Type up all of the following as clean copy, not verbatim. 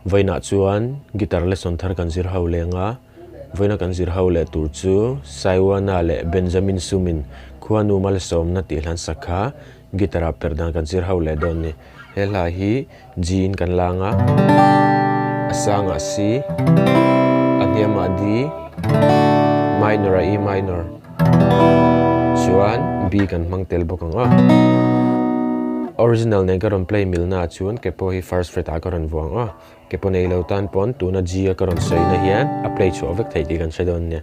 Vawiinah chuan guitar lesson thar kan zir ho leng a, vawiina kan zir ho leh tur chu Saiwana leh Benjamin Sumin khuanu malsawmna tih hlan sak kha guitar ah perh dan kan zir ho leh dawn a ni. He hla hi G in kan lang a, a sangah C, a hniamah D, minor ah E minor. Chuan B kan hmang tel bawk ang a. Original nen ka rawn play mil na ah chuan ke pawh hi first fret ah ka rawn vuang a. Ke pawh nei lo tan pawn tuna G a ka rawn sawi na hian a play chhuah vek theih tih kan hre dawn nia.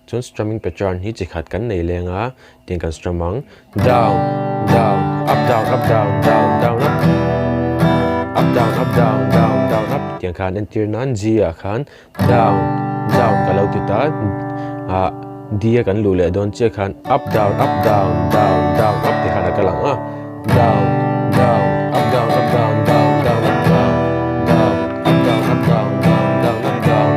Chuan strumming pattern hi chi khat kan nei leng a tiang kan strum ang. Down, down, up down, up down, down, down, up. Up down, up down, down, down, up tiang khan entir nan G ah khan Down, down ka lo ti ta. Ah, D a kan luh leh dawn chiah khan up down up down down down up ti khan a kal ang a. Down, down, up down up down down down up down down up down up down down down up down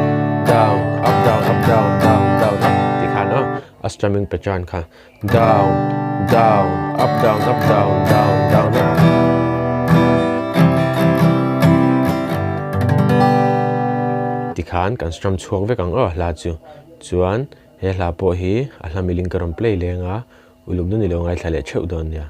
down up down up down down down up ti khan a a strumming pattern kha. Down, down, up down up down down down up. Tikhan kan strum chhuak vek ang aw hla chu. Chuan he hla pawh hi a hla milin ka rawn play leng a, uluk nun i lo ngaithla leh theuh dawn nia.